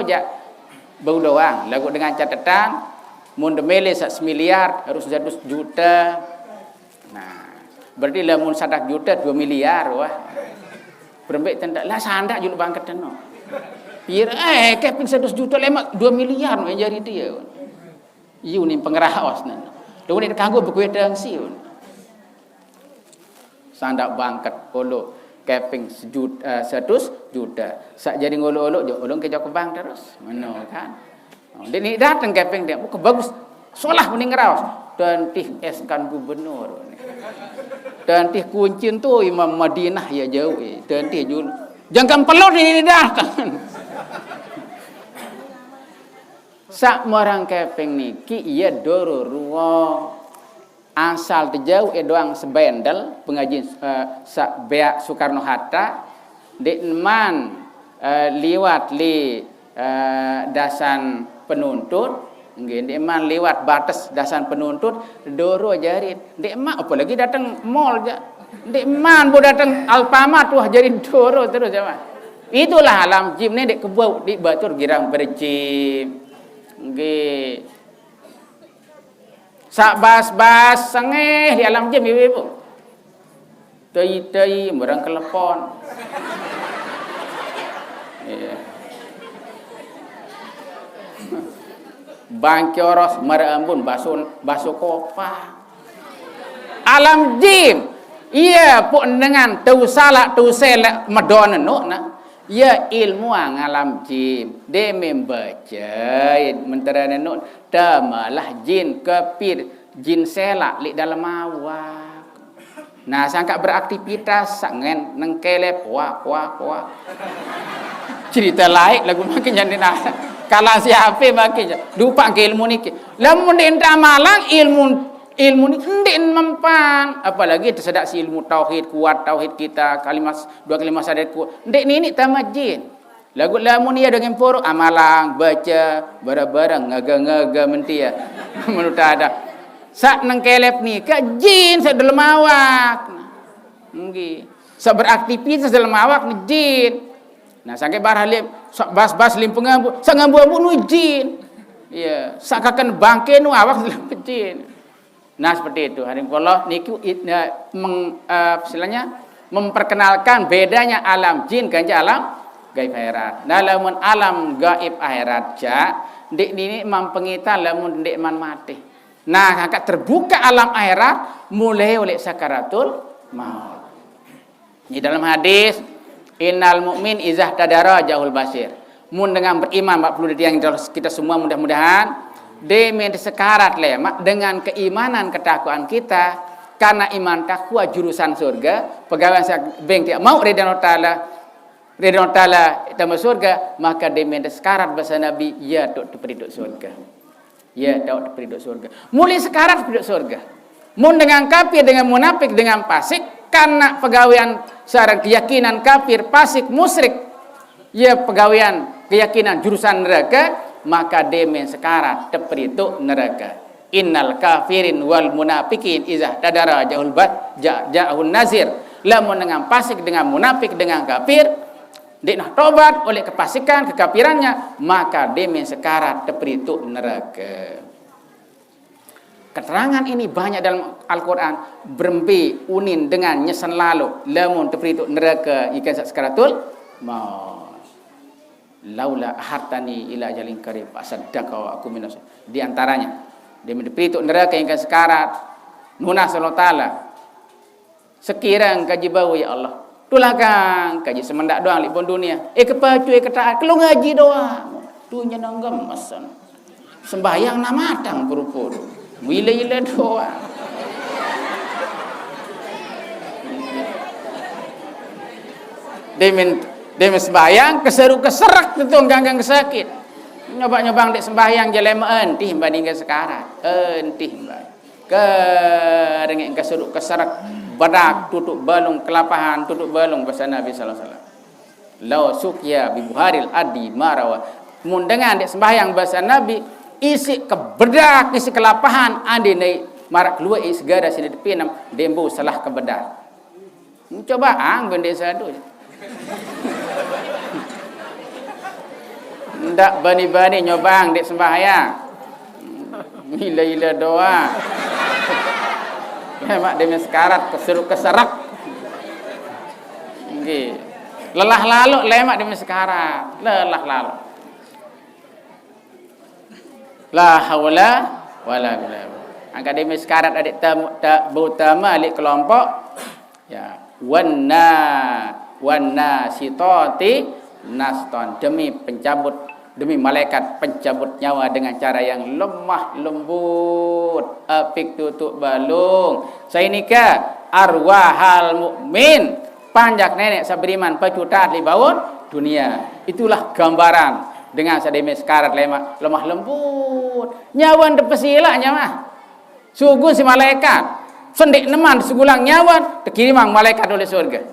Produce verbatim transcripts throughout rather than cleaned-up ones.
Jak bau doang, lagu dengan catatan, mun demele sak semiliar harus seratus juta. Nah, berarti lamun sadak juta dua miliar, wah. Berembek tendak lah sandak juluk bangket no. Pir eh keping seratus juta lemak dua miliar no yang jari dia. Iyu ni pengeraos nan. Lu ni kanggo bekue tengsi. Sandak bangket olo keping sejuta, eh, seratus juta. Sak jadi ngolo-olo jo olo ke jauh ke bank terus. Meno kan. Oh, dia ni datang keping dia, bukan bagus. Solah mending raos. Tentih eskan gubernur. Tentih kuncin tu Imam Madinah ya jauh eh. Tentih jul. Jangan pelot ini datang. Sak merang keping niki iya doro ruo. Asal tejauh e doang sebendel pengajian, eh, sak beak Soekarno Hatta, dek man, eh, liwat li, eh, dasan penuntut, nggih, dek man liwat batas dasan penuntut, doro jarit. Dek man, apalagi datang mall ja. Dek man bu datang Alfamart, wah, jadi doro terus ya, Mas. Itulah alam jim ni dek kebau di batur girang berjim. Nggih. Sak bas-bas sengeh di alam jim ibu-ibu. Tei-tei merang kelepon. Iya. Bangkioros merembun basu basu kopa. Alam jim. Iya, puk dengan tau salak tau selak medon enuk na. Ya ilmu ang alam jim. De membaca mentera enuk tamalah jin kepir, jin selak lik dalam awak. Nah, sangka beraktivitas sangen nengkelep wah wah wah. Cerita lain lagu makin jadi nah. Kalah siapa makin lupa ke ilmu niki. Lamun de entah malang ilmu ilmu ni ndik mempan, apalagi tersedak si ilmu tauhid kuat tauhid kita kalimat dua kalimat syahadat kuat ndik nini tamat jin. Lagu lamun iya dengan poro amalang baca bareng-bareng ngaga-ngaga mentia menurut ada sak nengkelep ni ka jin sak dalam awak. Nggih. Sak beraktivitas dalam awak ni jin. Nah, sangke barah lim sak bas-bas lim pengambu sak ngambu-ambu nu jin. Iya, sak kaken bangke nu awak dalam jin. Nah, seperti itu. Hari kula niku it- eh, meng, eh, istilahnya memperkenalkan bedanya alam jin kanca alam gaib akhirat. Nah, lamun alam gaib akhirat ja, ndik nini mampengita lamun ndik man mati. Nah, angkat terbuka alam akhirat mulai oleh sakaratul maut. Di dalam hadis, innal mu'min izah tadara jahul basir. Mun dengan beriman, Pak Pulu yang kita semua mudah-mudahan, demi sekarat lemak dengan keimanan ketakwaan kita, karena iman takwa jurusan surga, pegawai beng tidak mau ridha Allah Ta'ala, ridha Allah Ta'ala tambah surga, maka demi sekarat bahasa Nabi, ya tok teperiduk surga. Ya, tau teperiduk surga. Mulai sekarat teperiduk surga. Mun dengan kafir, dengan munafik, dengan fasik, karena pegawaian seorang keyakinan kafir, fasik, musyrik, ya pegawaian keyakinan jurusan neraka, maka demen sekarat teperiduk neraka. Innal kafirin wal munafikin izah tadara jahul bat ja, jahun nazir. Lamun dengan fasik, dengan munafik, dengan kafir, ndik nah tobat oleh kepasikan kekafirannya, maka demen sekarat teperiduk neraka. Keterangan ini banyak dalam Al-Quran. Berembe unin dengan nyesen lalu lamun teperiduk neraka ikan sak sekaratul maut. Laula ahartani ila ajalin qarib asaddaqa wa aku minas. Di antaranya, dia teperiduk neraka ikan sekarat. Nunah sallallahu ta'ala. Sekira engkaji bau, ya Allah. Tulakang kaji semendak doang lipun dunia. Eh kepacu eh ketaat, kalau ngaji doang. Dunia nang gemesan. Sembahyang na matang puru-puru. Wila-ila doang. Demen demen sembahyang keseru keserak tu ganggang sakit. Nyoba-nyoba dek sembahyang je lema entih bandingkan sekarang. Entih mbak. Kerengek engka suduk keserek, bedak tutuk balung kelapahan, tutuk balung bahasa Nabi sallallahu alaihi wasallam. Lau sukya bi buharil adi marawa. Mun dengan dek sembahyang bahasa Nabi, isi kebedak, isi kelapahan, andi naik marak keluar isi segara sini depinam, dembu salah kebedak. Coba ang bendek satu. Ndak bani-bani nyobang dek sembahyang. Ila-ila doa. Lemak demi sekarat, keseruk keserak. Nggih. Lelah lalu lemak demi sekarat. Lelah lalu. La haula wala quwwata. Angkat demi sekarat adik tamu, ta, bau tama alik kelompok. Ya, wanna, wanna sitoti naston, demi pencabut, demi malaikat pencabut nyawa dengan cara yang lemah lembut, apik tutuk balung. Sainika arwahal mukmin, panjak nenek saberiman pecutat li baun dunia. Itulah gambaran dengan sademi sekarat lemak lemah lembut. Nyawan tepesila nyawa. Sugun si malaikat. Sendik neman segulang nyawan, tekirimang malaikat oleh surga.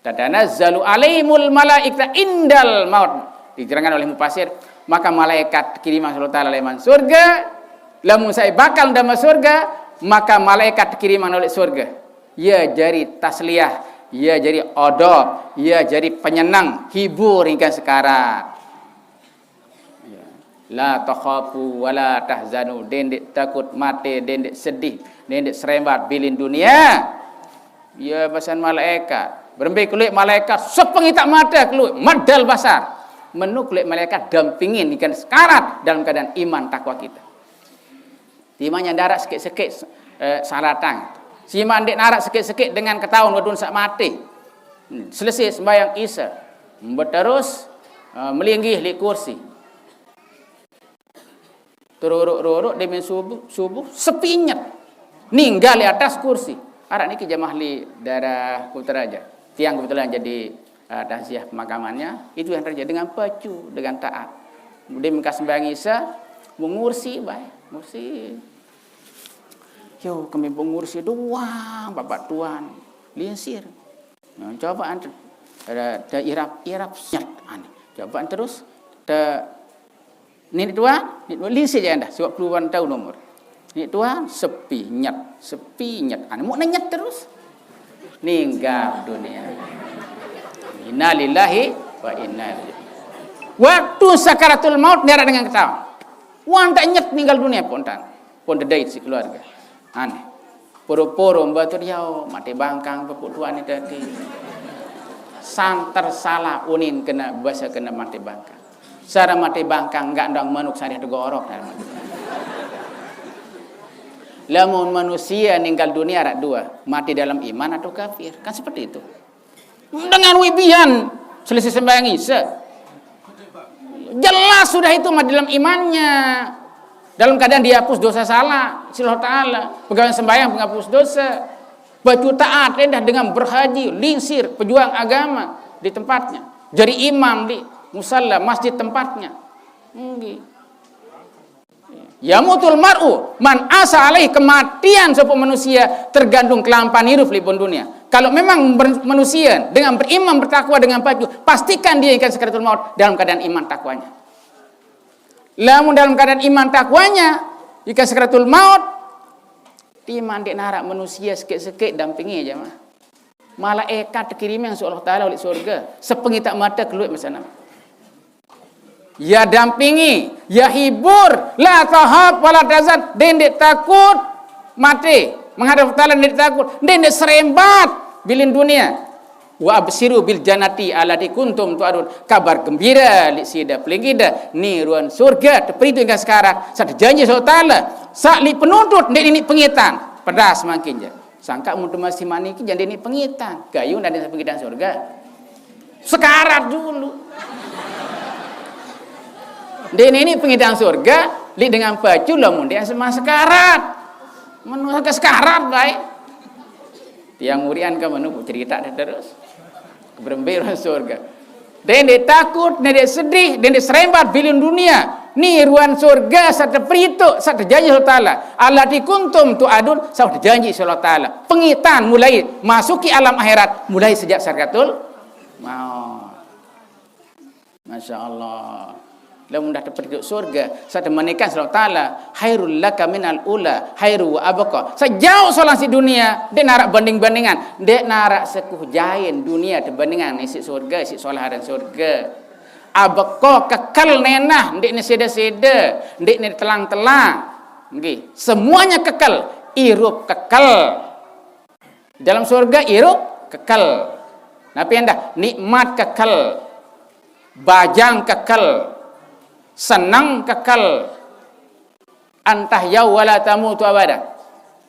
Tatanazzalu alaihimul malaikata indal maut. Diterangkan oleh mufasir, maka malaikat kiriman Allah Ta'ala leman surga, lamun saya bakal ndama surga, maka malaikat kiriman oleh surga. Ya jadi tasliyah, ya jadi odop, ya jadi penyenang, hibur ingkang sekarat. Ya. La takhafu wa la tahzanu, dendik takut mate, dendik sedih, dendik serembat bilin dunia. Ya, pesan malaikat. Berembe keluik malaikat, sepengitak mata keluik, madal basar. Menu keluik malaikat dampingin ikan sekarat dalam keadaan iman takwa kita. Timanya darat sekit-sekit, eh, salatang. Siman dek narak sekit-sekit dengan ketahuan wadun sak mati. Hmm, selesai sembahyang Isya. Beterus, eh, melinggih li kursi. Teruruk-ruruk demi subuh, subuh sepinyet. Ninggal di atas kursi. Arak niki jamaah li daerah Kuta Raja. Tiang kebetulan jadi, eh, takziah pemakamannya. Itu yang terjadi dengan pacu, dengan taat. Kemudian bekas sembahyang Isya, mengursi, baik, ngursi. Yo, kami mengursi doang, bapak tuan, linsir. Nah, coba ante, ada, ada irap, irap, nyet, ane. Coba terus, te, Nenek tua, nenek tua, linsir je anda, sebab puluhan tahun umur. Nenek tua, sepi, nyet, sepi, nyet. Ane, mau nyet terus. Ninggal dunia. Innalillahi wa inna ilaihi. Waktu sakaratul maut, dia dengan ketawa. Wan tak nyet ninggal dunia pun tan. Pun dedait si keluarga. Aneh. Poro-poro mbatur yau, mate bangkang pepuk tuan ni tadi. Santer salah unin kena bahasa kena mate bangkang. Sara mate bangkang enggak ndang manuk sari tegorok. Lamun manusia ninggal dunia arak dua, mati dalam iman atau kafir. Kan seperti itu. Dengan wibian selesai sembahyang Isya. Jelas sudah itu mah dalam imannya. Dalam keadaan dihapus dosa salah, si Allah Ta'ala. Pegawai sembahyang penghapus dosa. Baju taat, rendah dengan berhaji, lingsir, pejuang agama di tempatnya. Jadi imam di musala, masjid tempatnya. Nggih. Yamutul mar'u man asa alaih, kematian sapa manusia tergantung kelampahan hirup lipun dunia. Kalau memang ber-, manusia dengan beriman, bertakwa, dengan patuh, pastikan dia ikan sakaratul maut dalam keadaan iman takwanya. Lamun dalam keadaan iman takwanya, ikan sakaratul maut, timan dek narak manusia sekit-sekit dampingi aja mah. Malaikat terkirim yang Allah Ta'ala oleh surga, sepengitak mata keluar masa nama. Ya dampingi, ya hibur, la tahab wala tazan, dendek takut mati menghadap Allah Ta'ala, dendek takut, dendek serembat bilin dunia. Wa absyiru bil jannati allati kuntum tu'adun, kabar gembira li sida pelingkida ni ruan surga, teperitu ingkang sekarat, satu janji Allah Ta'ala, sak li penuntut, dek ini pengitan, pedas makin je. Sangka mun masih maniki jadi ini pengitan, gayung dan pengitan surga. Sekarat dulu. Dene ini pengitan surga, li dengan pacu lah mun dia semah sekarat. Menurut ke sekarat baik. Tiang murian ke menunggu cerita dia terus. Berembe ruan surga. Dendek takut, dendek sedih, dendek serembat bilin dunia. Ni ruan surga satu peritu, satu janji Allah Ta'ala. Allati kuntum tu'adun, satu janji Allah Ta'ala. Pengitan mulai masuki alam akhirat, mulai sejak sakaratul maut. Masya Allah. Lamun dah terpetik surga, saya temanikan Allah Ta'ala, khairul laka minal ula, khairu wa abqa. Sejauh solang si dunia, dek narak banding-bandingan, dek narak sekuh jain dunia terbandingan isi surga, isi solah dan surga. Abeko kekel nenah, ndeqne sede-sede, ndeqne telang-telang. Nggih, semuanya kekel, irup kekel. Dalam surga irup kekel. Napi endah? Nikmat kekel, bajang kekel, seneng kekel. Antah yau wala tamutu abada.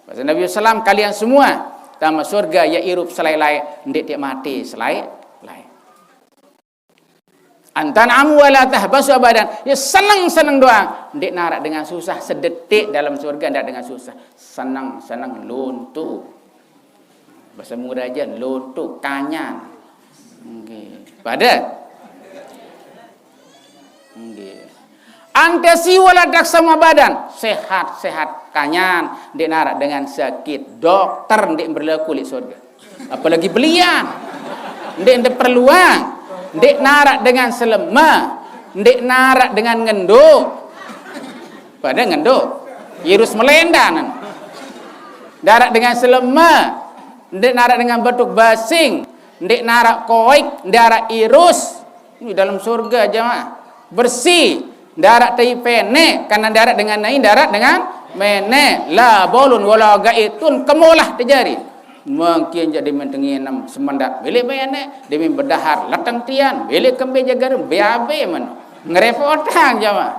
Bahasa Nabi Sallam, kalian semua tama surga ya irup selai-lai, ndeq tiap mati selai-lai. Antan amu wala tahbasu abadan. Ya seneng-seneng doang. Ndeq narak dengan susah sedetik dalam surga, ndeq dengan susah. Seneng-seneng luntu. Bahasa murah aja, luntu, kanyan. Nggih. Pada? Nggih. Antesi wala taksama badan, sehat-sehat kanyan, ndeq narak dengan sakit. Dokter ndeq berlaku leq surga. Apalagi belian. Ndeq, ndeq perluang. Ndeq narak dengan selema. Ndeq narak dengan ngendo. Pada ngendo. Irus melendanan. Darak dengan selema. Ndeq narak dengan batuk basing. Ndeq narak koik, ndeq narak irus. Ini dalam surga, jamaah. Bersih. Darak tai pene, karena darak dengan nai, darak dengan mene. La bolun wala gaitun, kemolah tejari. Mungkin jadi mentenginem semendak bele mene, demi bedahar leteng tian, bele kembe jagar, beabe men. Ngerepotang, jamaah.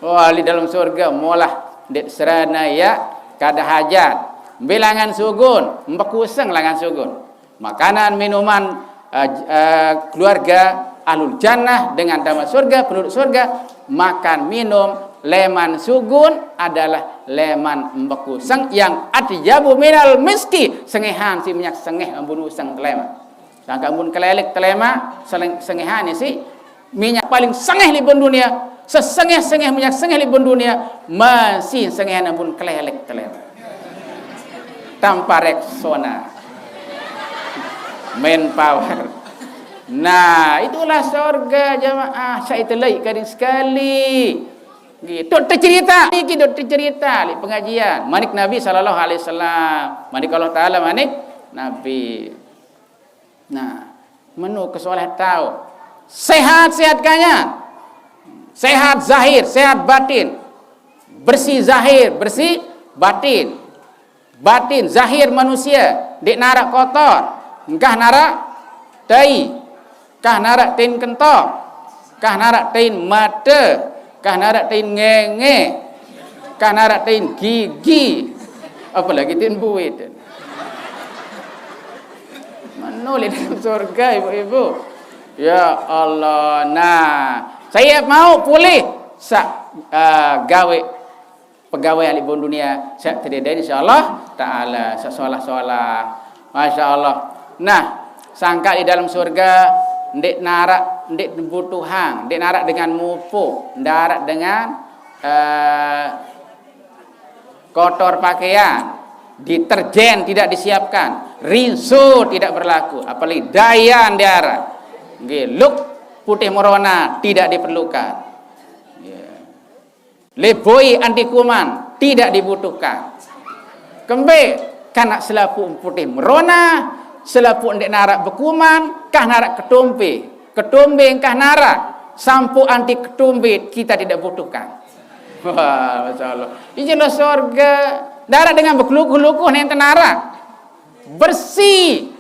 Wah, di dalam surga, molah, ndeq serana ya, kada hajat. Mbe langan sugun, mbekuseng langan sugun. Makanan, minuman, eh, j-, eh, keluarga ahlul jannah dengan tama surga, penduduk surga, makan minum leman sugun adalah leman mbekuseng yang atyabu minal miski, sengehan siq minyak sengeh embun useng telemaq. Sangkaq embun kelelek telemaq, seleng-, sengehan siq minyak paling sengeh leq bun dunia, sesengeh-sengeh minyak sengeh leq bun dunia, masih sengehan embun kelelek telemaq. Tanpa Rexona. Manpower. Nah, itulah surga, jamaah. Saq ite laiq karing sekali. Nggih, dot tecerita, niki dot tecerita leq pengajian. Manik Nabi sallallahu alaihi wasallam. Manik Allah Taala, manik Nabi. Nah, menu kesoleh tao. Sehat-sehat kanyan. Sehat zahir, sehat batin. Bersih zahir, bersih batin. Batin, zahir manusia, ndeq narak kotor, engkah narak tai, engkah narak tein kentok, engkah narak tein mate, engkah narak tein ngenge, engkah narak tein gigi, apalagi tein buit. Menu leq dalem surga, ibu-ibu. Ya Allah. Nah, saya mau pulih saq, eh, gawe pegawai ahli bun dunia, saq tededen insyaallah taala, saq solah-solah. Masyaallah. Nah, sangkaq di dalam surga ndeq narak, ndeq butuhang, ndeq narak dengan mupuk, ndeq narak dengan, eh, kotor pakaian, deterjen tidak disiapkan, rinso tidak berlaku, apalagi dayan diarak. Nggih, luk putih merona tidak diperlukan. Ya. Leboi anti kuman tidak dibutuhkan. Kembe, kanak selapuq putih merona, selapuq ndeq narak bekuman, kah narak ketombe. Ketombe engkah narak, sampo anti ketombe kita tidak butuhkan. Wah, masyaallah. Ijin lo surga. Darak dengan bekelukuh-lukuh nenten narak. Bersih.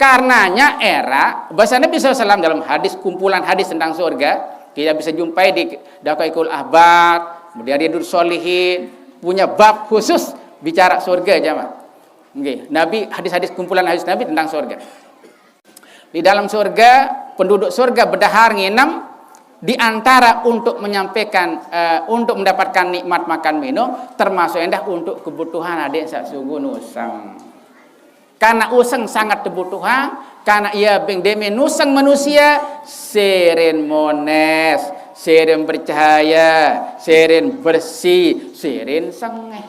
Karenanya era, bahasa Nabi sallallahu alaihi wasallam dalam hadis, kumpulan hadis tentang surga, kita bisa jumpai di Daqaiqul Ahbar, kemudian Riyadus Shalihin, punya bab khusus bicara surga, jamaah. Nggih, Nabi, hadis-hadis, kumpulan hadis Nabi tentang surga. Di dalam surga, penduduk surga bedahar nginem di antara untuk menyampaikan, eh, untuk mendapatkan nikmat makan minum, termasuk endah untuk kebutuhan adeq saq sugun useng. Karena useng sangat tebutuhan, karena ia beng demen useng manusia, seren mones, seren bercahaya, seren bersih, seren sengeh.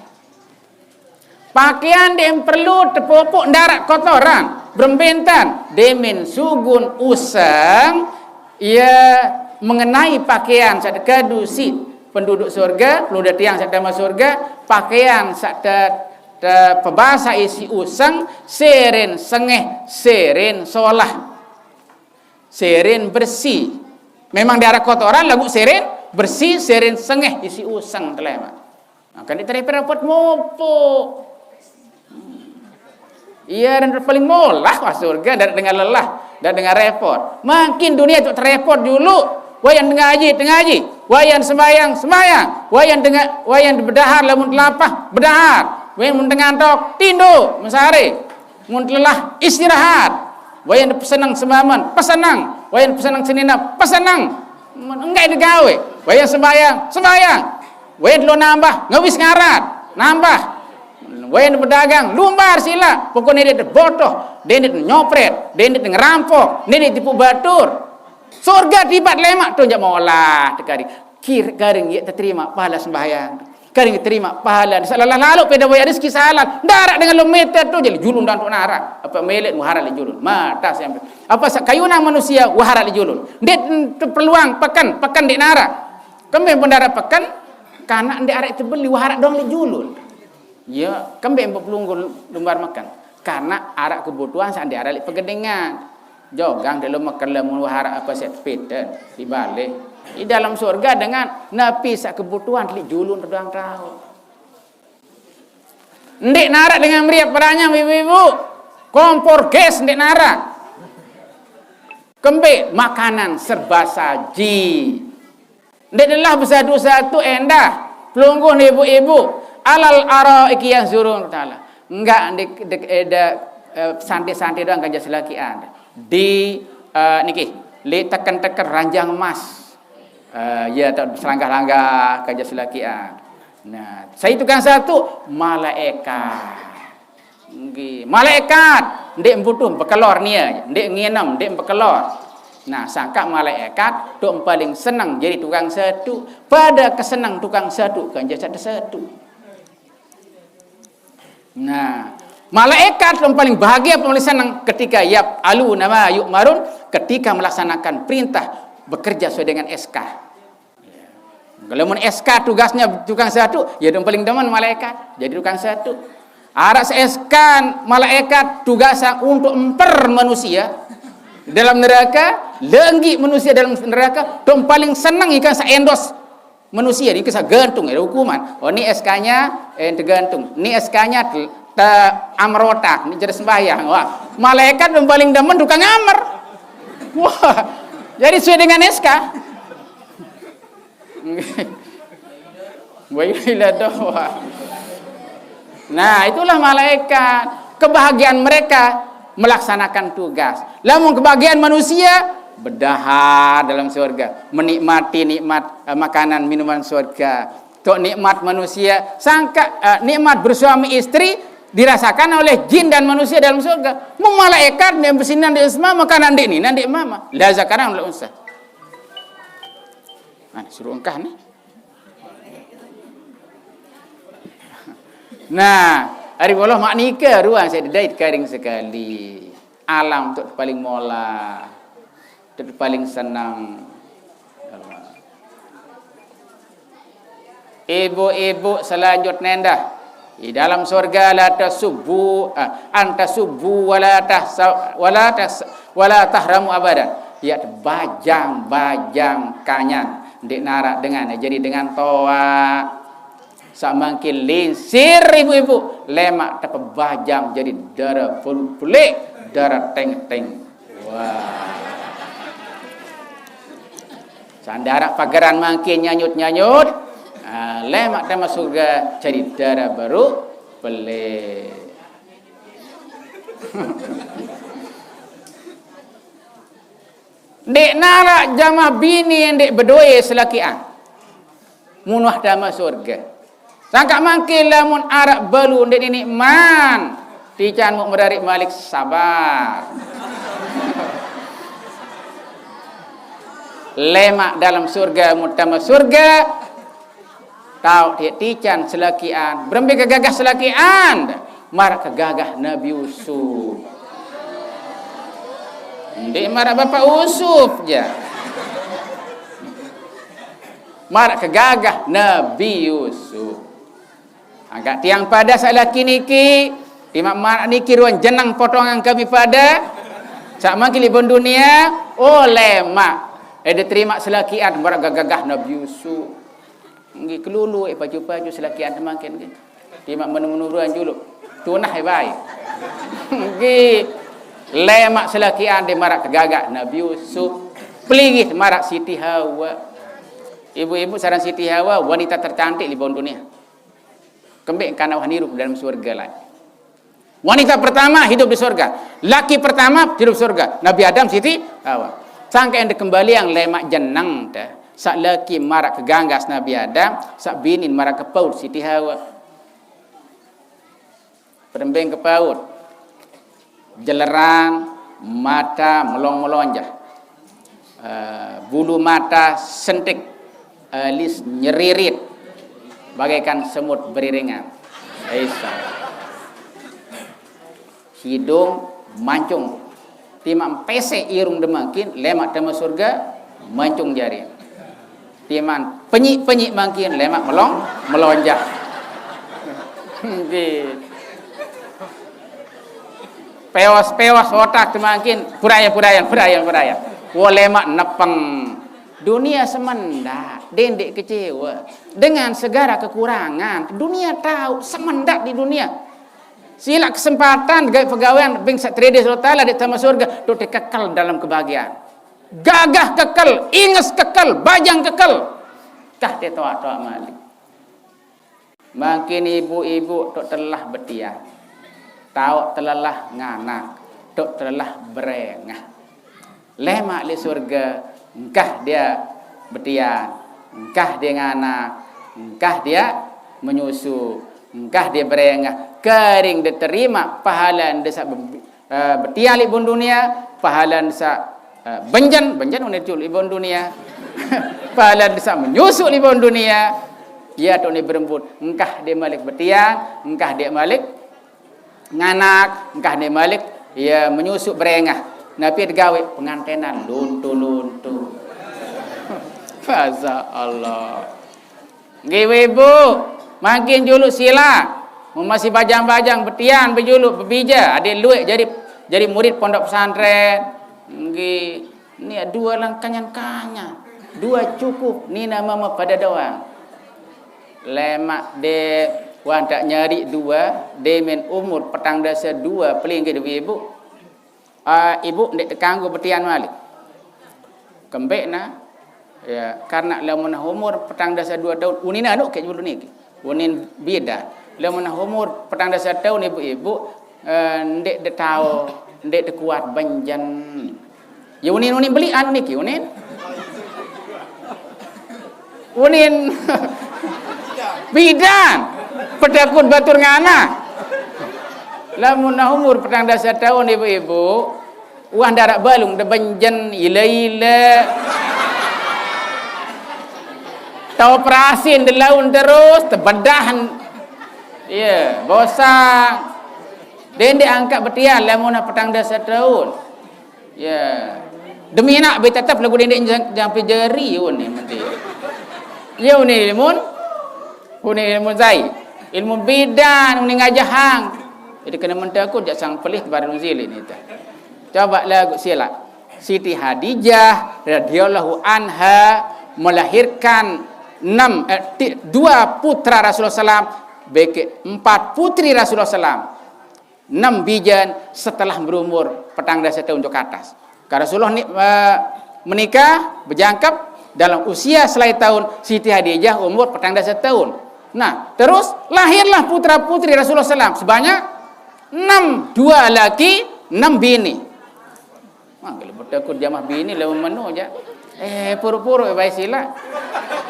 Pakaian demen perlu tepupuk ndaraq kotoran, berembentan, demen sugun useng, ia mengenai pakaian saq tekadu siq penduduk surga, pelungguh tiang saq tame surga, pakaian saq te-, tepebasai siq useng, seren sengeh, seren solah, seren bersih. Memang daerah kotoran laguq seren bersih, seren sengeh, isiq useng telemaq. Nah, kan ndeq terepot-repot mupuk. Ie aran paling molah wah surge, ndeq dengan lelah, ndeq dengan repot. Mangkin dunie tuq terepot juluq. Wayan tengaji, tengaji. Wayan sembayang, sembayang. Wayan tenga-, wayan bedahar lamun telapah, bedahar. Wayan mun tengantok, tindoq, mesare. Mun lelah, istirahat. Wayan peseneng sembamen, peseneng. Wayan peseneng senine, peseneng. Mun enggak degawe. Wayan sembayang, sembayang. Wayan delo nambah, ngewis ngarat, nambah. Wayan bedagang, lumbar silaq. Pokokne ndeq botoh, ndeq nyopret, ndeq ngerampok, ndeq tipu batur. Surge tipat lemaq to jaq molah tekari. Kir-, karing ie teterimaq pahale sembahyang. Karing terimaq pahale. Saq lelah laloq pede boyaq rezeki salal. Ndaraq dengan lom mete to jaq leq julun dantuk naraq. Ape meleq wah araq leq julun. Mata sampe. Ape saq kayunan manusie wah araq leq julun. Ndeq tepeluang peken, peken ndeq naraq. Kembe pun ndaraq peken, kanak ndeq araq tebeli wah araq doang leq julun. Ye, kembe mbe pelungguh lumbar meken? Karena araq kebutuhan saq ndeq araq leq pegedengan. Jogang delo meken lamun wah araq ape saq tepiten, tibalik. Di dalam surge dengan napi saq kebutuhan leq julun doang tao. Ndeq naraq dengan meriah peranyang, ibu-ibu. Kompor gas ndeq naraq. Kembe makanan serba saji. Ndeq lelah besatu-satu endah, pelungguh ibu-ibu, alal araiki yanzurun taala. Enggak ndeq, ndeq, eh, de-, eh, santai-santai doang kance selakian. Di, eh, niki, leq teken-teken ranjang emas. Eh, ye, atau selangkah-langkah kance selakian. Nah, sai tukang satu, malaekat. Nggih, malaekat ndeq butuh bekelor nie, ndeq nginem, ndeq bekelor. Nah, sangkaq malaekat toq paling seneng jari tukang setuq, pade keseneng tukang setuq kance saq tesetuq. Nah, malaekat toq paling bahagie, paling seneng ketika yaf'aluna ma yu'marun, ketika melaksanakan perintah, bekerja sesuai dengan S K. Lamun S K tugasnya tukang satu, ya dong paling demen malaikat jadi tukang satu. Araq S K malaikat tugasnya untuk emper manusia dalam neraka, lenggiq manusia dalam neraka, dong paling seneng ikan saq endos manusia, ikan saq gantung, ada hukuman. Oh, ni S K-nya, eh, tergantung. Ni S K-nya te-, te-, amrotak, ni jadi sembahyang. Wah, malaikat dong paling demen tukang amer. Wah, jadi sesuai dengan S K. Wa ila doa. Nah, itulah malaikat. Kebahagiaan mereka melaksanakan tugas. Lamun kebahagiaan manusia, bedahar dalam surga, menikmati nikmat, eh, makanan minuman surga. Tok nikmat manusia, sangkaq, eh, nikmat bersuami istri dirasakan oleh jin dan manusia dalam surga. Mung malaikat ndeq besinan ndeq sema, makanan ndeq nine ndeq mama. La zakaran wala unsa. Nah, suruh engkah nih. Nah, ari Allah maq nike ruang saq dait karing sekali. Alam toq paling molah, toq paling seneng. Ibu-ibu selanjutnya endah. Di dalam surga la tasubbu, ah, an tasubbu wala tahsa-, wala tas-, wala tahramu abadan. Ya bajang-bajang kanyan. Ndeq naraq dengan, jadi dengan toaq. Saq mangkin lingsir ibu-ibu, lemaq tepebajang jadi dara pul-, pulik, dara teng-teng. Wah. Saq ndaraq pageran mangkin nyanyut-nyanyut, ah, lemaq tame surga jadi dara baru pelik. Ndeq naraq jamah bini ndeq bedoe selakian. Mun wah tame surge. Sangkaq mangkin lamun araq balu ndeq niniq man, tican muq merariq malik sabar. Lemaq dalem surge, mun tame surge, taoq tican selakian. Berembe kegagah selakian? Maraq kegagah Nabi Yusuf. Ndeq maraq Bapak Yusuf, ja. Maraq kegagah Nabi Yusuf. Agak tiang pade saq laki niki, timaq maraq niki ruan jeneng potongan kami pade, saq mangkin leq bun dunie, oh, lemaq. Eh, diterima selakian, maraq gagah Nabi Yusuf. Nggih, kelulu, eh, pacu-pacu selakian temangkin, nggih. Timaq menu-menuruan juluk. Tunah, eh, bae. Nggih. Lemaq selakian de maraq kegagah Nabi Yusuf. Pelinggih maraq Siti Hawa. Ibu-ibu, sareng Siti Hawa, wanita tercantik leq dunia. Kembeq engkana wah nirup dalem surge laeq. Wanita pertama hidup di surga. Laki pertama hidup surga. Nabi Adam, Siti Hawa. Sangke endah kembaliang lemaq jeneng te. Saq laki maraq keganggas Nabi Adam, saq binin maraq kepaut Siti Hawa. Perembeng kepaut. Jeleran, mata melong-melonjah. Eh, bulu mata sentik, alis nyeririt, bagaikan semut beriringan. Isa. Hidung mancung. Timaq mpeseq irung demangkin, lemaq tame surga, mancung jari. Timaq penyiq-penyiq mangkin, lemaq melong, melonjah. Nggih. Peos-peos otak temangkin, puraya, puraya, puraya, puraya. Wo lemaq nepeng. Dunia semendaq, dendeq kecewa. Dengan segala kekurangan, dunia tahu, semendaq di dunia. Silaq kesempatan gaweq pegawean beng saq teridih Allah Taala deq tame surge, dot kekel dalam kebahagiaan. Gagah kekel, inges kekel, bajang kekel. Tah te toaq-toaq malik. Mangkin ibu-ibu toq telah betian. Taoq telelah nganak, toq telelah berengah. Lemaq leq surge, engkah dia betian, engkah dia nganak, engkah dia menyusu, engkah dia berengah, kering de terimaq pahalan de saq be-, eh, betian leq bun dunia, pahalan saq, eh, benjen, benjen unin cul leq bun dunia. Pahalan de saq menyusu leq bun dunia, ie toq ne berembut, engkah dia malik betian, engkah dia malik nganak, engkah ne malik, ie menyusu berengah. Napi tegaweq? Pengantenan luntu-luntu. Masya Allah. Nggih, ibu-ibu, mangkin juluq silaq. Mun masih bajang-bajang, betian bejuluq, bebije, adeq lueq jari, jari murid pondok pesantren. Nggih, ni due langkanyan-kanyan. Due cukup, nine mame pade doang. Lemaq de wah ndeq nyari due, de min umur petang dase due pelinggih, ibu-ibu. Ah, ibu ndeq tekanggo betian malik. Kembeqne? Ya, karena lamun umur petang dase due taun, unine anu keq julu niki. Unin bidan. Lamun umur petang dase taun, ibu-ibu, eh, ndeq de tao, ndeq de kuat benjen. Ya, unin-unin belian niki, unin. Unin bidan. Pedakut batur nganak. Lamun umur petang dase taun, ibu-ibu, wah ndaraq balung de benjen, ile-ile. Teoperasi de laun terus, tebedah. Iya, bosang. Dendeq angkat betian lamun petang dase taun. Ya. Deminaq be tetep laguq dendeq jang-, jampi jari, unin menti. Ya, unin ilmun. Unin ilmun sai. Ilmun bidan, unin ngajahang. Jadi kene mentekut jaq sang pelih tebarun silin itu. Coba laguq silaq. Siti Hadijah radhiyallahu anha melahirkan enam, eh, ti-, dua putra Rasulullah sallam, bekeq empat putri Rasulullah sallam. Enam bijen setelah berumur petang dase taun ojok atas. Ka Rasulullah ni, eh, menikah, bejangkep, dalam usia selae taun, Siti Hadijah umur petang dase taun. Nah, terus lahirlah putra-putri Rasulullah sallam sebanyak enam, dua laki, enam bini. Wah, kalau betekut jamah bini lamun meno jaq. Eh, puruk-puruk bae silaq.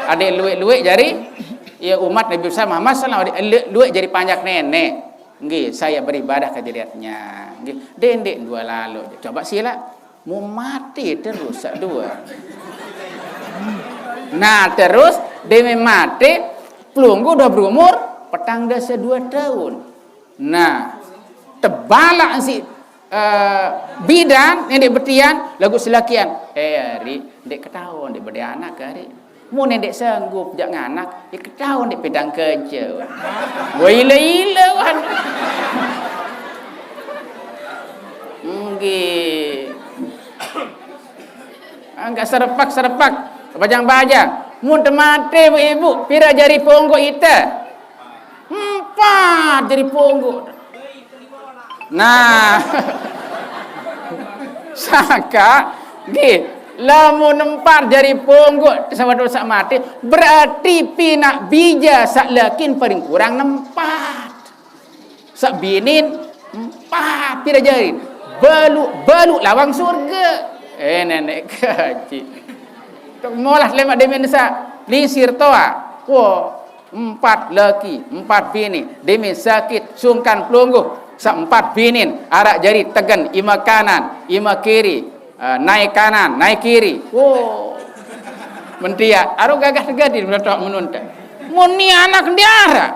Adeq lueq-lueq jari, ya, umat Nabi besar Muhammad sallallahu alaihi wasallam, adeq lueq-lueq jari panjak neneq. Nggih, saya beribadah ke diriatnya. Nggih, dendeq due lalo. Coba silaq. Mun mate terus saq due. Nah, terus deme mate, pelungguh udah berumur petang dase due taun. Nah, tebalaq siq, eh, bidan, ndeq betian, laguq selakian. Eh, ari, ndeq ketaon, ndeq bede anak, ari. Mun ndeq sanggup jaq nganak, ye ketaon ndeq pedang kance. Wah, ile-ile, wan. Nggih. Angga Serepak-serepak, bajang-bajang. Mun temate ibu-ibu, pira jari ponggok ite? Empat jari ponggok. Nah, saka, nggih, lamun empat jari ponggok sawat sak mate, berarti pinak bija sak lakin paling kurang empat. Sak binin empat pira jari. Balu, balu lawang surga. Eh, nenek kaji. Tok molah lemak demen sa lingsir toa. Wo, empat laki, empat bini. Demen sakit, sungkan pelungguh. Sak empat binin, arak jari tegen, ima kanan, ima kiri. Ah, naik kanan, naik kiri. Wo. Mentia, aro gagah tegadi meletak menunta. Mun ni anak ndiara.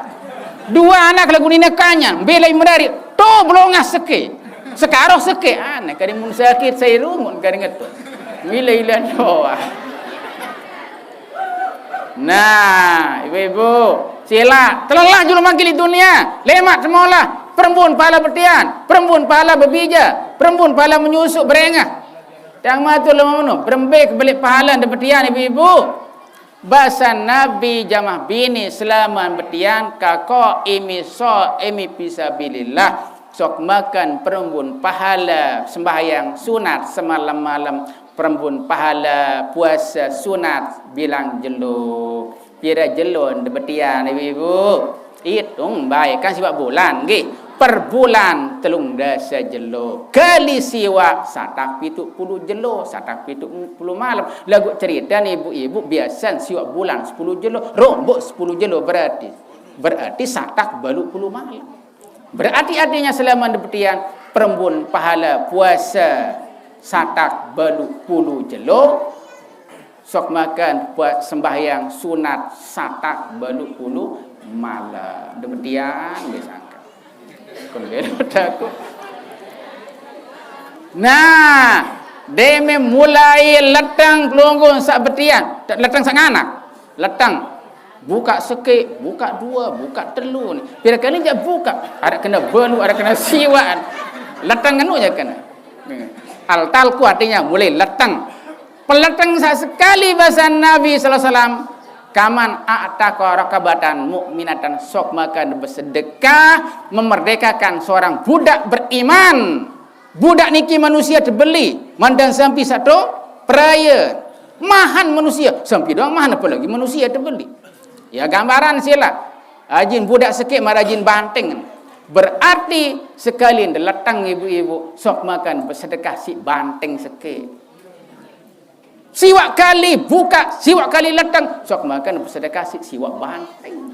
Dua anak lagu nina kanya, belai merari. To belongah seke. Sekaro seke. Aneh, kari mun sakit saya rungut kari ngetu. Mila-ila doa. Nah, ibu-ibu, sila, telah julu mangkili dunia, lemak semolah, perembun pahala betian, perembun pahala bebija, perembun pahala menyusuk berengah. Tiang matur lima menu, berembe kebelik pahala de betian ibu-ibu. Basa Nabi jamah bini selaman betian kako imi so imi fisabilillah. Sok makan perembun pahala sembahyang sunat semalam-malam, perembun pahala puasa sunat bilang jelo. Pira jelo de betian ibu-ibu? Itung bae kan siwak bulan nggih. Per bulan telung dasa jelo. Kali siwak satak pitu puluh jelo, satak pitu puluh malam. Lagu cerita nih ibu-ibu biasan siwak bulan sepuluh jelo, rombok sepuluh jelo berarti. Berarti satak balu puluh malam. Berarti artinya selama de betian perembun pahala puasa satak balu puluh jelo, sok makan buat sembahyang sunat satak balu puluh malam. Demikian disangka. Kon beda aku. Nah, deme mulai leteng pelungguh sak betian, leteng sak nganak. Leteng. Buka seke, buka dua, buka telu ni. Pira kali jak buka, ada kena belu, ada kena siwaan. Leteng ngenu je kena. Al talku artinya mulai leteng. Peleteng sak sekali basa Nabi sallallahu alaihi wasallam, kaman a'taqa raqabatan mukminatan, sok makan bersedekah memerdekakan seorang budak beriman. Budak niki manusia tebeli, mandan sampi sato peraya. Mahan manusia, sampi doang mahan, apalagi manusia tebeli. Ya gambaran sila. Ajin budak sekik marajin banteng. Berarti sekali deletang ibu-ibu, sok makan bersedekah si banteng sekik. Siwak kali buka, siwak kali leteng, sok makan bersedekah si siwak banteng.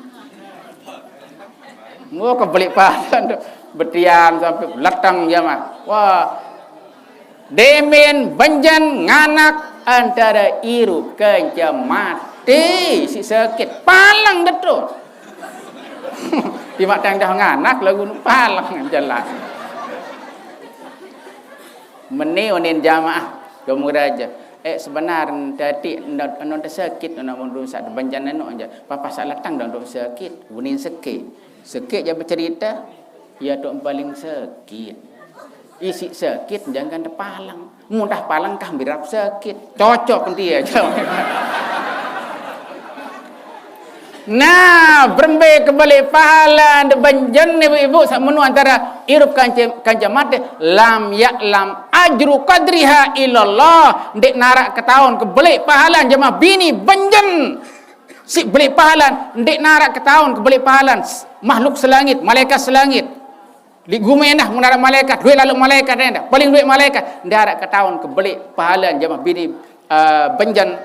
Mau kebelik pahala tu. Betian sampai leteng jamaah. Wah. Demen benjen nganak antara irup kenca mati si sakit. Palang detu. Timak tang dah nganak lagu nu palang jelas. Meni unin jamaah kamu raja. Eh, sebenar tadi anu tersakit, anu rusak bencana nu aja. Papa salah tang dong sakit, unin sakit. Sakit je bercerita, ya tu paling sakit. Isi sakit jangan terpalang. Mudah palang kah mirap sakit. Cocok dia. Nah, berembe kebalik pahala de benjen ibu-ibu sak menu antara irup kanca, kanca mati, lam ya'lam ajru qadriha illallah. Ndik narak ketaun kebelik pahala jamaah bini benjen. Si belik pahala, ndik narak ketaun kebelik pahala makhluk selangit, malaikat selangit. Di gumenah mun arak malaikat, duit lalu malaikat endah. Paling duit malaikat, ndak arak ketaun kebelik pahala jamaah bini, eh, benjen,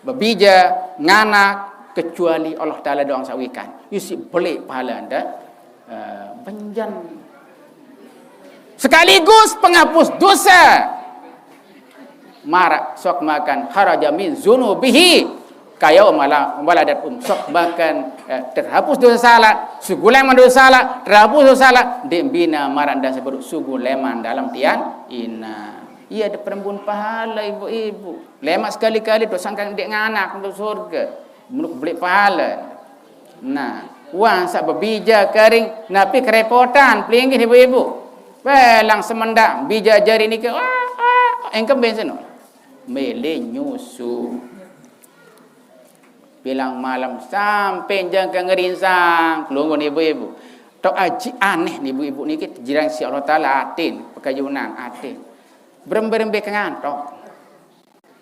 bebija, nganak, kecuali Allah Taala doang sawikan. Isi belik pahala ndak, eh, benjen. Sekaligus penghapus dosa. Marak sok makan kharaja min zunubihi kayau malam waladat um, sok makan, eh, terhapus dosa salah, suguleman dosa salah, terhapus dosa salah, dek bina marak dan sebelum suguleman dalam tian ina. Iya ada perembun pahala ibu-ibu. Lemak sekali-kali tu sangkan dek nganak untuk surga. Menuk belik pahala. Nah, wah sak bebija kering, napi kerepotan pelinggih ibu-ibu. Pelang semendak bija jari niki, wah, wah, engkem bensin. Mele nyusu. Bilang malam sampai jangka ngerinsang, kelungun ibu-ibu. Tok aji aneh nih ibu-ibu niki, jirang si Allah Ta'ala atin, pekayunan atin. Berembe-rembe ke ngantok.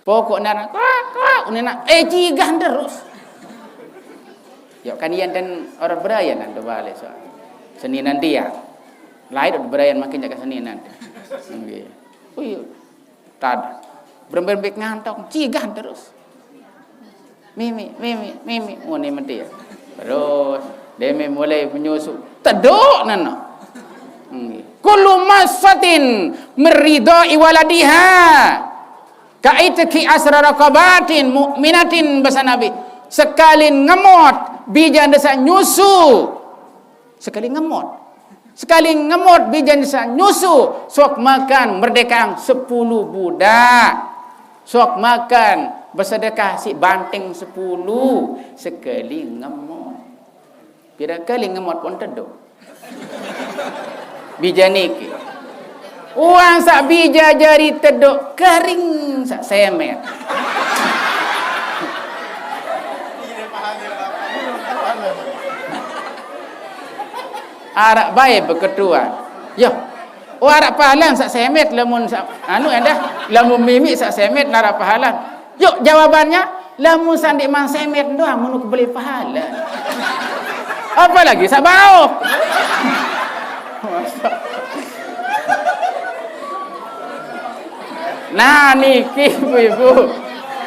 Pokok nana, kok, kok, ini nak, eh, cigah terus. Ya kan, iyan dan orang berayan nanti balik soal. Seni nanti ya. Lain orang berayan makin jaga seni nanti. Nggih. Oh iya. Tad. Berembe-rembe ngantok, cigah terus. Mimi, mimi, mimi, ngene mesti ya. Terus, deme mulai menyusu. Teduk nana. Nggih. Kullu massatin merida iwaladiha. Kaitki asra raqabatin mu'minatin, basa Nabi. Sekali ngemot, bijan desa nyusu. Sekali ngemot. Sekali ngemot, bijan desa nyusu. Sok makan merdekaang sepuluh budak. Sok makan bersedekah si banting sepuluh. Sekali ngemot. Pira kali ngemot pun teduk. Bija niki. Uang sak bija jari teduk kering sak semet. Arak bae beketuan. Yo. Oh, arak pahalan sak semet lamun sak anu endah, lamun mimik sak semet narak pahalan. Yuk, jawabannya, lamun sandik mang semet doang menu kebeli pahala. Apalagi sak baok. Nah, niki ibu-ibu.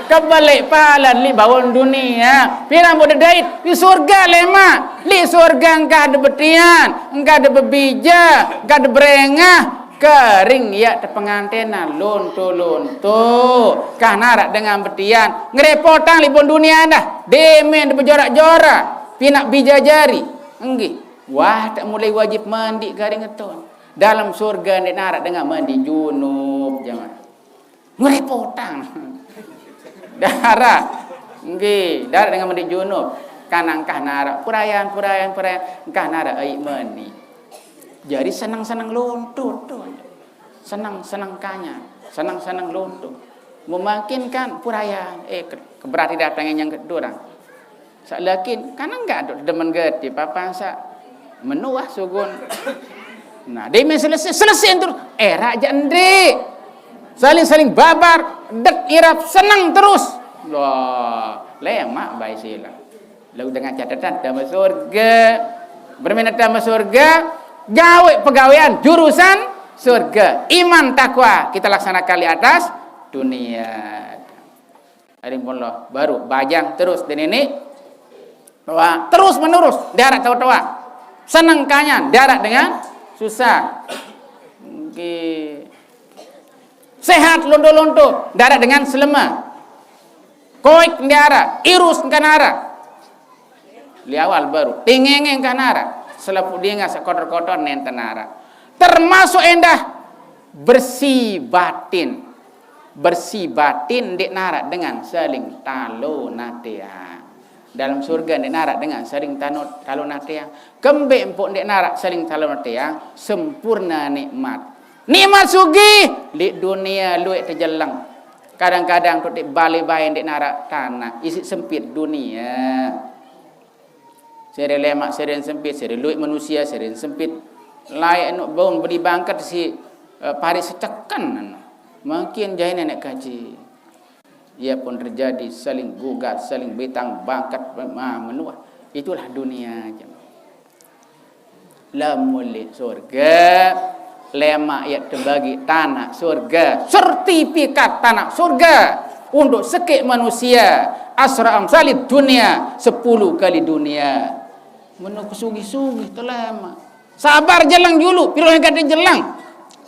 Kebalik palan li bawon dunia. Pirang bodo dait di surga lema. Li surga engkah de betian, engkah de bebija, engkah de berengah. Kering ya te pengantenan lonto-lonto. Kah narak dengan betian. Ngerepotang li bon dunia dah. Demen de bejorak-jorak. Pinak bija jari. Enggih. Wah, tak mulai wajib mandi kering eton. Dalam surga ndik narak dengan mandi junub, jemaah. Ngerepotang. Darat. Nggih, darat dengan mandi junub. Kan engkah narak purayan, purayan, purayan, engkah narak ai mandi. Jadi senang-senang lontot tu. Senang-senang kanya, senang-senang lontot. Memakin kan purayan, eh, ke, ke berarti datangnya yang kedua orang. Sak lakin, kan enggak ada demen gede, papan sak menuah sugun. Nah, dia main selesai, selesai terus. Eh, raja ende. Saling-saling babar, dek irap, senang terus. Wah, lemak bae sila. Lalu dengan catatan tambah surga. Berminat tambah surga, gawe pegawean jurusan surga. Iman takwa kita laksanakan di atas dunia. Ari pun loh, baru bajang terus di nini. Wah, terus menerus, darat tahu tawa. Senang kanyan, darat dengan susah. Nggih. Sehat lonto-lonto, darat dengan selema. Koik darat, irus kanara. Li awal baru, tingengeng kanara. Selapu dinga sekotor-kotor nenten nara. Termasuk endah bersih batin. Bersih batin ndik narak dengan saling talo nateang. Dalam surga ndik narak dengan saling tano, talo nateang. Kembe empuk ndik narak saling talo nateang, sempurna nikmat. Nikmat sugih, lik dunia luek tejeleng. Kadang-kadang tu dik bale bae ndik narak tanah, isi sempit dunia. Sere lemak, sere sempit, sere luik manusia, sere sempit. Layak nuk baun beli bangkat si, eh, parit secekan. Mungkin jahit nenek kaji. Ia pun terjadi saling gugat, saling betang bangkat, ma, menua. Itulah dunia, jemaah. Lamun lik surga, lemak ia terbagi tanah surga, sertifikat tanah surga untuk sekik manusia, asra amsalid dunia, sepuluh kali dunia. Menu kesugih-sugih tu lemak. Sabar jelang julu, piro yang kata jelang.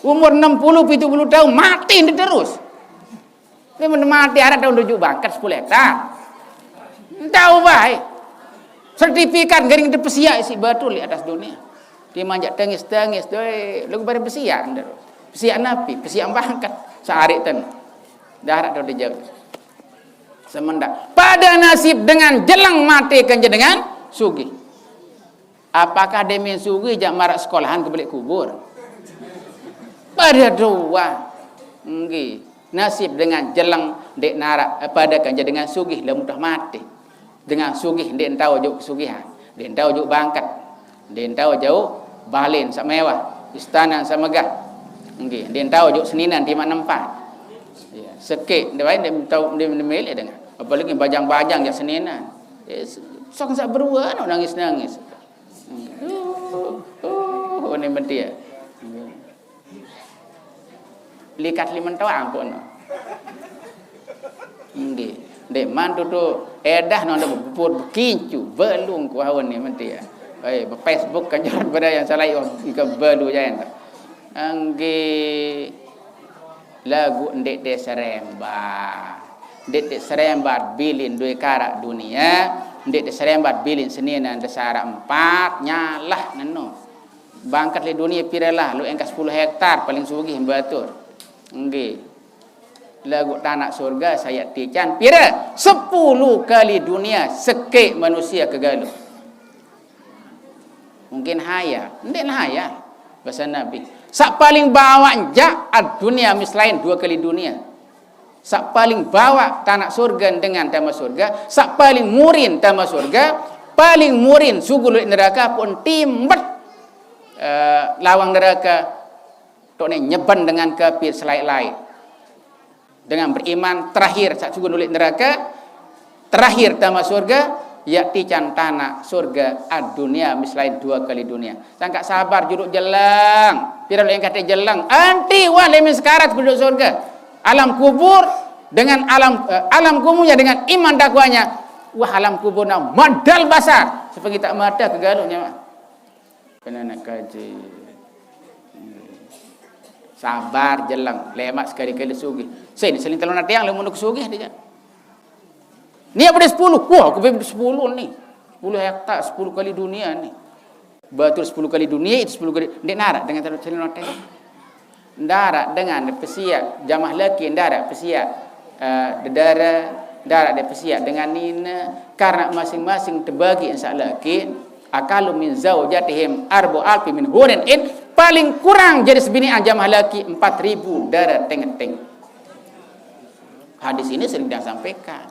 Umur enam puluh, tujuh puluh tahun, mati dia terus. Tapi mun mati arah tahun tujuh bangkat sepuluh hektar. Tahu bae. Sertifikat gering itu pesiak isi batu di atas dunia. Dia manjak tengis-tengis, doi, lagu pada pesiak terus. Pesiak napi, pesiak bangkat. Sehari ten. Darat tu dijawab. Semendak. Pada nasib dengan jelang mati kan dengan sugih. Apakah demi sugih jak marak sekolahan ke balik kubur? Pada dua. Nggih. Nasib dengan jelang Ndeq naraq, eh, pade kance dengan sugih, lamun udah mate. Dengan sugih ndeq tao jauq kesugihan, ndeq tao jauq bangket, ndeq tao jauq balen saq mewah, istane saq megah. Nggih, ndeq tao jauq seninen timaq nempat. Iya, sekeq ndeq wae ndeq tao, ndeq, ndeq mele dengan. Apalagi bajang-bajang jaq seninen. Eh, saq saq beruan nangis-nangis. Oh, oh, ini mentie. Likat limen toaq ampun. Nggih. Ndeq man tutu edah nonde bepur bekincu, belung kuawen ni menti ya. Hei, be-Facebook kan jalan pada yang salah, oh, ika belu jaen. Nggih. Laguq ndeq teserembat. Ndeq teserembat bilin due karaq dunie, ndeq teserembat bilin senine desaraq empat, nyalah neno. Bangket leq dunie pire lah, lueq engkah sepulu hektar paling sugih mbatur. Nggih. Laguq tanaq surga sayak tican pire? Sepulu kali dunie sekeq manusie kegaluq. Mungkin hayal, ndeqne hayal. Base Nabi, saq paling bawaq jaq ad dunia mislain, due kali dunie. Saq paling bawaq tanaq surge dengan tame surge, saq paling murin tame surge, paling murin sugul lueq nerake, pun timbet, eh, lawang nerake, toqne nyeben dengan kafir selaeq-laeq. Dengan beriman terakhir saq sugul lueq nerake, terakhir tame surge, yaq tican tanaq surge ad dunia mislain, due kali dunia. Sangkaq sabar juluq jeleng. Pire lueq engkah te jeleng. Enti wah lemin sekarat penduduk surge. Alam kubur dengan alam, eh, alam kuburnya dengan iman takwanya. Wah, alam kuburna madal basar. Sepengitak mate kegaluq nyamaq. Kene naik kaji. Sabar jeleng, lemaq sekali-kali sugih. Sen, selin telon ateang lemun sugih dia. Ni apa dia sepuluh? Wah, aku bebek sepuluh ni. Sepuluh hektar, sepuluh kali dunia ni. Batur sepuluh kali dunia, itu sepuluh kali. Ndeq naraq dengan telon selin ateang. Ndaraq dengan pesiaq, jamah laki ndaraq pesiaq, eh, dedare, ndaraq de pesiaq dengan nine, karena masing-masing tebagi saq laki, akalu min zaujatihim arbu alfi min hurin in, paling kurang jari sebinean jamah laki empat ribu dare tengeteng. Hadis ini sering dia sampaikan.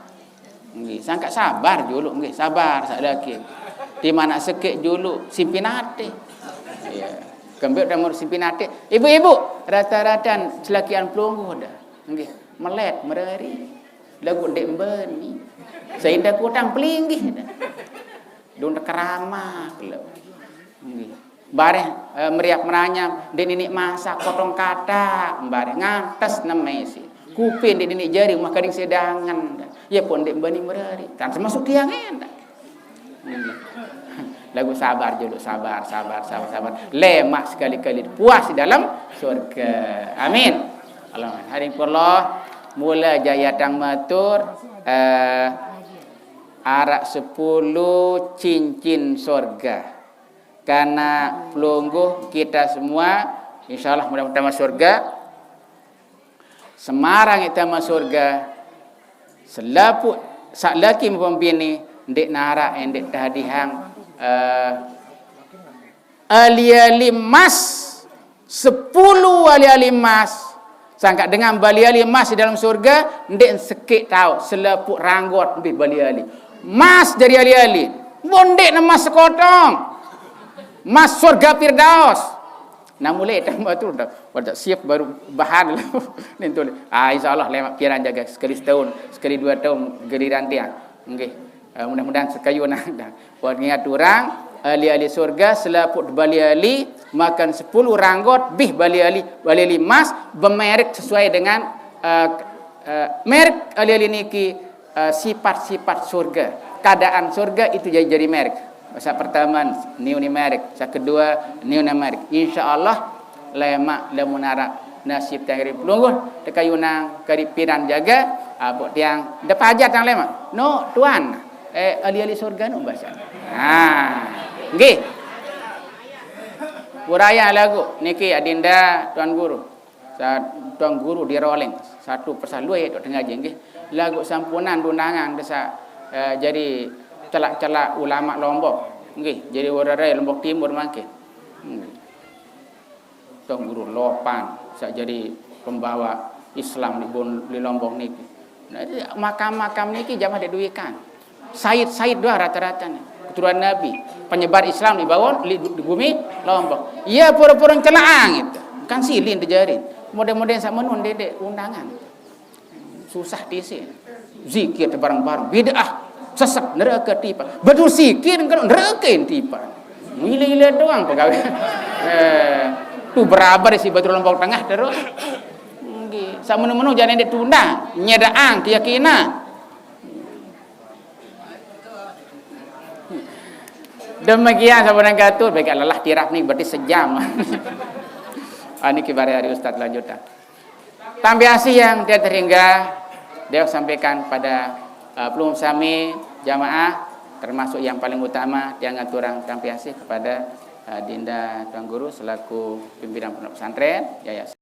Nggih, sangkaq sabar juluq, nggih, sabar saq laki. Timaq naq sekeq juluq, simpin ate. Iya. Kembeq udah murip simpin ate. Ibu-ibu, rata-rata selakian pelungguh dah. Nggih, melet merari. Laguq ndeq mbeni. Seindah kutang pelinggih dah. Dun keramat lho. Nggih. Bareh, eh, meriak meranyam, ndeq niniq masak, potong katak, bareh ngantes neme isi. Kuping ndeq niniq jari, mah kading sedangen. Ye pun ndeq bani merari. Kan termasuk tiang endah. Nggih. Laguq sabar juluq, sabar, sabar, sabar, sabar. Lemaq sekali-kali puas di dalam surga. Amin. Allahumma. Hari pun Allah, mula jaya tang matur, eh, araq sepulu cincin sorga. Karena pelungguh kita semua, insyaallah mudah-mudahan masuk surga. Semarang itu masuk surga. Selapuq saq laki maupun bini, ndeq naraq, ndeq tehadihang, eh, ali-ali emas, sepulu ali-ali emas. Sangkaq dengan bali-ali emas di dalam surga, ndeq sekeq taoq, selapuq ranggot bih bali-ali. Emas jari ali-ali, mbon ndeqne emas sekotong. Emas surga Firdaus. Nah, mulai tambah tu dah. Pada siap baru bahan. Nih, tu. Ah, insyaallah lemaq piran jage sekali setahun, sekali dua tahun giliran tiang. Nggih. Eh, mudah-mudahan sekayunan. Buat ngiat orang, ahli-ahli surga, selapuq bali-ali, makan sepulu ranggot, bih bali-ali, bali-ali emas, bemerek sesuai dengan, eh, eh, merek ahli-ahli niki, eh, sifat-sifat surga. Keadaan surga itu jadi, jadi merek. Saq pertama, niuni merek. Saq kedua, niuni merek. Insyaallah, lemaq lamun araq nasib tiang ri pelungguh, tekayunang keripiran jage, ah, buk tiang depajat tiang lemaq. No, tuan, eh, ali-ali surga no basan. Ah, nggih. Buraya lagu niki adinda tuan guru. Sa-, tuan guru di rolling satu persatu ye tok tengaje nggih. Lagu sampunan dundangan desa, eh, jadi celak-celak ulama Lombok. Nggih, jadi urare Lombok Timur mangkin. Nggih. Tuan Guru Lopan, saq jari pembawa Islam di Bon-, di Lombok niki. Makam-makam niki jamaah diduikan. Said-said doang rata-rata nih. Keturunan Nabi, penyebar Islam di bawah, di, di bumi Lombok. Iya, pura-pura celaan gitu. Kan silin terjadi. Model-model sama nun dedek undangan. Susah diisi. Zikir bareng-bareng, bid'ah, sesat, neraka tipa. Betul zikir kalau neraka tipa. Gila-gila doang pegawai. Eh, tuh berapa si Batur Lombok Tengah terus. Nggih, sak menu-menu jangan ditunda, nyedaang keyakinan. Demikian sampun katu, baik lelah tirap nih berarti sejam. Ah, ini kibar hari Ustaz lanjutan. Tampi asih yang tiada terhingga, dia sampaikan pada uh, pelungguh sami jamaah, termasuk yang paling utama, dia ngaturang tampi asih kepada uh, Dinda Tuan Guru selaku pimpinan pondok pesantren, yayasan.